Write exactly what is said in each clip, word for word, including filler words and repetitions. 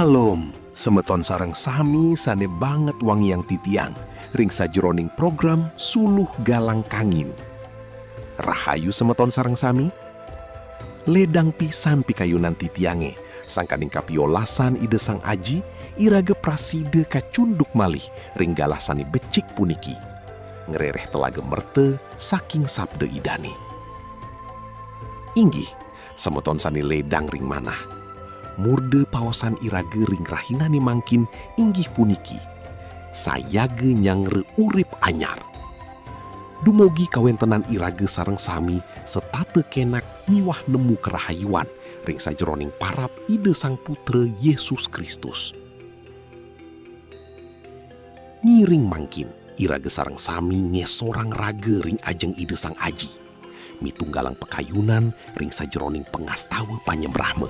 Shalom, semeton sareng sami sane banget wangiang titiang ring sajeroning program Suluh Galang Kangin. Rahayu semeton sareng sami. Ledang pisan pikayunan titiange, sangkaning kapiolasan Ida Sang Aji, iraga prasida kacunduk malih ring galah sane becik puniki, ngrereh telaga merta saking sabda Idane. Inggih, semeton sane ledang ring manah. Murda paosan iraga ring rahinane mangkin inggih puniki, sayaga nyanggra urip anyar. Dumugi kawentenan iraga sareng sami setata kenak miwah nemu karahayuan ring sajeroning parab Ida Sang Putra Yesus Kristus. Ngiring mangkin, iraga sareng sami ngesorang raga ring ajeng Ida Sang Aji, mitunggalang pakayunan ring sajeroning pangastawa panyembrahma.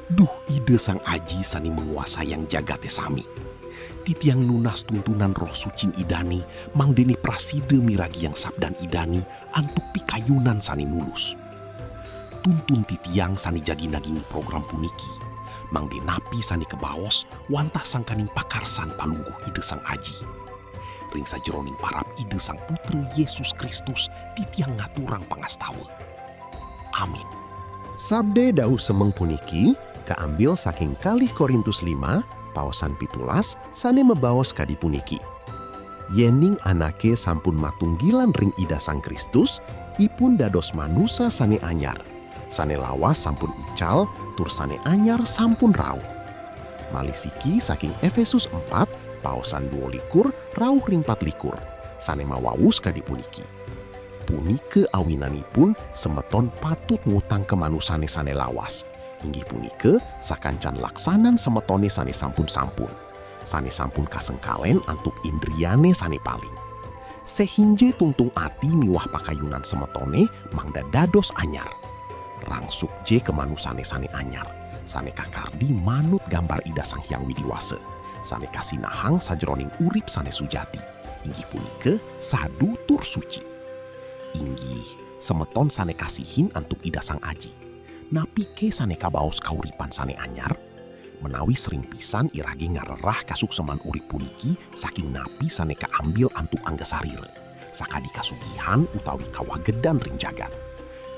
Duh Ida Sang Aji sane manguasayang jagate sami. Titiang nunas tuntunan Roh Sucin Idane, mangdane prasida miragiang sabdan Idane antuk pikayunan sane nulus. Tuntun titiang sane jagi nagingin program puniki, mangde napi sane kabaos wantah sangkaning pakarsan Palungguh Ida Sang Aji. Ring sajeroning parab Ida Sang Putra Yesus Kristus, titiang ngaturang pangastawa. Amin. Sabda dawuh semeng puniki kaambil saking Kalih Korintus lima, paosan pitulas, sane mabaos kadi puniki: Yening anake sampun matunggilan ring Ida Sang Kristus, ipun dados manusa sane anyar. Sane lawas sampun ical, tur sane anyar sampun rauh. Malih siki saking Efesus empat, paosan dua likur, rauh ring pat likur, sane mawawus kadi puniki: Punika awinanipun semeton patut ngutang kamanusane sane lawas, inggih punika sakancan laksanan semetone sane sampun-sampun, sane sampun kasengkalen antuk indriane sane paling. Sehinje tungtung ati miwah pakayunan semetone mangda dados anyar. Rangsukje kamanusane sane anyar, sane kakardi manut gambar Ida Sang Hyang Widi Wasa, sane kasinahang sajeroning urip sane sujati, inggih punika sadu tur suci. Inggih, semeton sane kasihin antuk Ida Sang Aji. Napike sane kabaos kauripan sane anyar? Menawi sering pisan irage ngrereh kasukseman urip puniki saking napi sane kaambil antuk angga sarira, sakadi kasugihan utawi kawagedan ring jagat.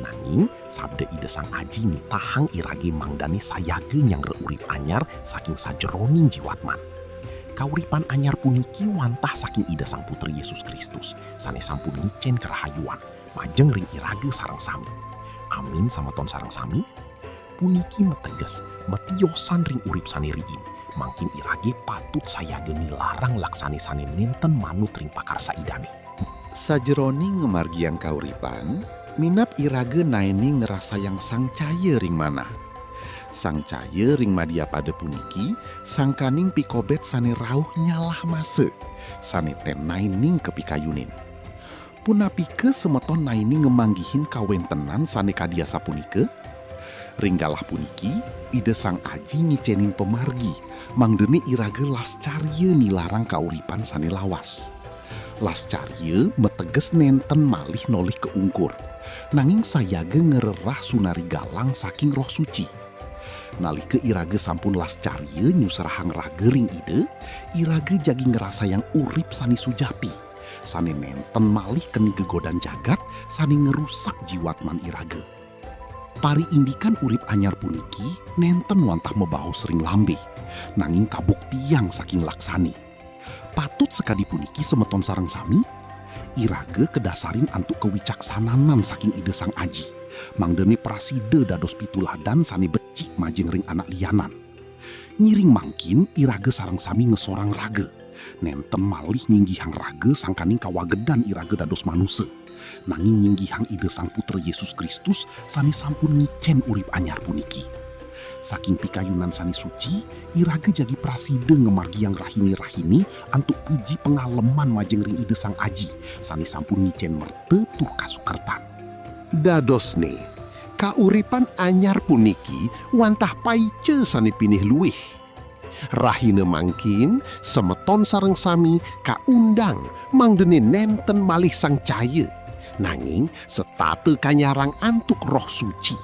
Nanging, sabda Ida Sang Aji nitahang irage mangdane sayaga nyanggra urip anyar saking sajeroning jiwatman. Kauripan anyar puniki wantah saking Ida Sang Putra Yesus Kristus, sane sampun ngicen karahayuan majeng ring iraga sareng sami. Amin, semeton sareng sami. Puniki mateges, matiosan ring urip sane riin, mangkin irage patut sayaga nilarang laksane sane nenten manut ring pakarsa Idane. Sajeroning ngamargiang kauripan, minab iraga naening ngrasayang sang caya ring manah. Sang caya ring madyapada puniki sangkaning pikobet sane rauh nyalah masa, sane ten naening kapikayunin. Punapike semeton naening ngamanggihin kawentenan sane kadi asapunika? Ring galah puniki, Ida Sang Aji ngicenin pamargi, mangdane iraga lascarya nilarang kauripan sane lawas. Lascarya mateges nenten malih nolih kaungkur, nanging sayaga ngrereh sunari galang saking Roh Suci. Nalika iraga sampun lascarya nyusrahang raga ring Ida, iraga jagi ngrasayang urip sane sujati, sane nenten malih keni gegodan jagat sane ngrusak jiwatman iraga. Pariindikan urip anyar puniki nenten wantah mabaos ring lambe, nanging kabuktiang saking laksane. Patut sakadi puniki semeton sareng sami, iraga kadasarin antuk kawicaksananan saking Ida Sang Aji, mangdane prasida dados pituladan sane becik majeng ring anak lianan. Ngiring mangkin iraga sareng sami ngesorang raga, nenten malih nyinggihang raga sangkaning kawagedan iraga dados manusa, nanging nyinggihang Ida Sang Putra Yesus Kristus sane sampun ngicen urip anyar puniki. Saking pikayunan sane suci, iraga jagi prasida ngamargiang rahini-rahini antuk puji pangaleman majeng ring Ida Sang Aji, sane sampun ngicen merta tur kasukertan. Dadosne, kauripan anyar puniki wantah paica sane pinih luih. Rahina mangkin, semeton sareng sami kaundang mangdane nenten malih sang caya, nanging setata kanyarang antuk Roh Suci.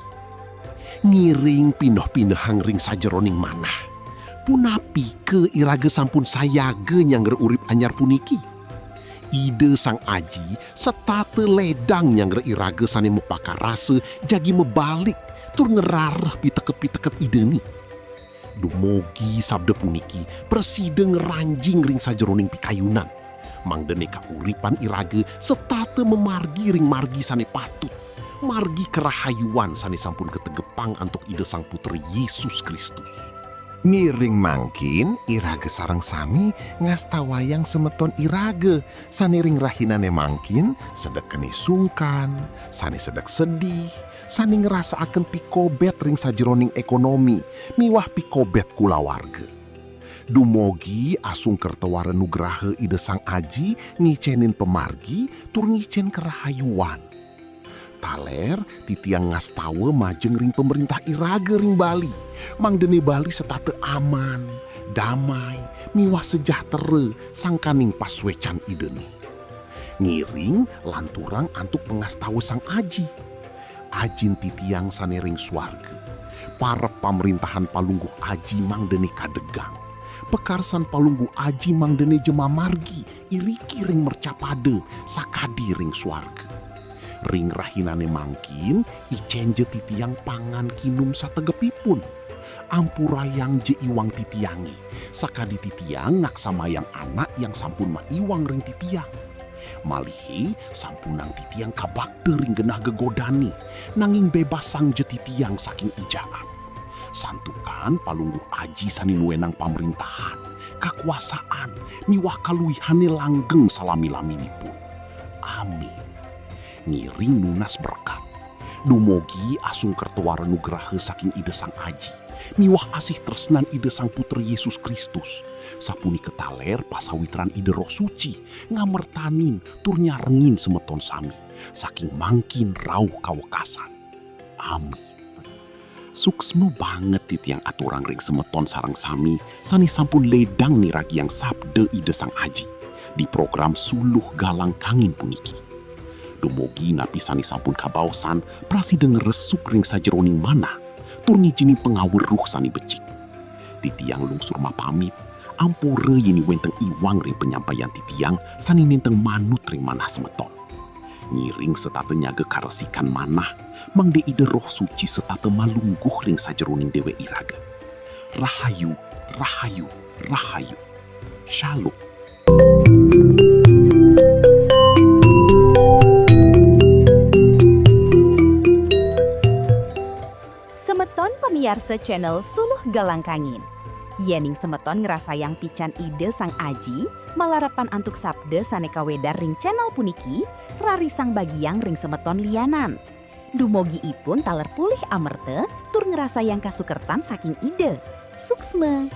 Ngiring pineh-pinehang ring sajeroning manah. Punapike iraga sampun sayaga nyanggra urip anyar puniki? Ida Sang Aji setata ledang nyanggra iraga sane mapakarasa jagi mabalik tur ngrareh piteket-piteket Idane. Dumugi sabda puniki prasida ngranjing ring sajeroning pikayunan, mangdane kauripan iraga setata mamargi ring margi sane patut, margi karahayuan sane sampun kategepang antuk Ida Sang Putra Yesus Kristus. Ngiring mangkin iraga sareng sami ngastawayang semeton iraga sane ring rahinane mangkin sedek keni sungkan, sane sedek sedih, sane ngrasaaken pikobet ring sajeroning ekonomi miwah pikobet kulawarga. Dumugi asung kerta wara nugraha Ida Sang Aji ngicenin pamargi tur ngicen karahayuan. Taler titiang ngastawa majeng ring pamrintah iraga ring Bali, mangdane Bali setata aman, damai, miwah sejahtera sangkaning pasuecan Idane. Ngiring lanturang antuk pangastawa Sang Aji. Ajin titiang sane ring suarga, parep pamrentahan Palungguh Aji mangdane kadegang, pakarsan Palungguh Aji mangdane ja mamargi iriki ring mercapada sakadi ring suarga. Ring rahinane mangkin, icenja titiang pangan kinum sategepipun. Ampurayang ja iwang titiange, sakadi titiang ngaksamayang anak yang sampun maiwang ring titiang. Malihi sampunang titiang kabakta ring genah gegodane, nanging bebasang ja titiang saking ijaan. Santukan Palungguh Aji sane nuenang pamrentahan, kakuasaan, miwah kaluihane langgeng salami-laminipun. Amin. Ngiring nunas berkat. Dumugi asung kerta wara nugraha saking Ida Sang Aji, miwah asih tresnan Ida Sang Putra Yesus Kristus, sapunika taler pasawitran Ida Roh Suci, ngamertanin tur nyarengin semeton sami, saking mangkin rauh kawekasan. Amin. Suksma banget titiang aturang ring semeton sareng sami sane sampun ledang niragiang sabda Ida Sang Aji di program Suluh Galang Kangin puniki. Dumugi napi sane sampun kabaosan prasida ngresuk ring sajeroning manah tur ngijinin pangaweruh sane becik. Titiang lungsur mapamit, ampura yen wenten iwang ring panyampaian titiang sane nenteng manut ring manah semeton. Ngiring setata nyaga karesikan manah, mangda Ida Roh Suci setata malungguh ring sajeroning dewek iraga. Rahayu, rahayu, rahayu. Shalom. Semeton pamiarsa channel Suluh Galang Kangin. Yening semeton ngrasayang pican Ida Sang Aji, malarapan antuk sabda sane kawedar ring channel puniki, rarisang bagiang ring semeton lianan. Dumugi ipun taler polih amerta tur ngrasayang kasukertan saking Ida. Suksma.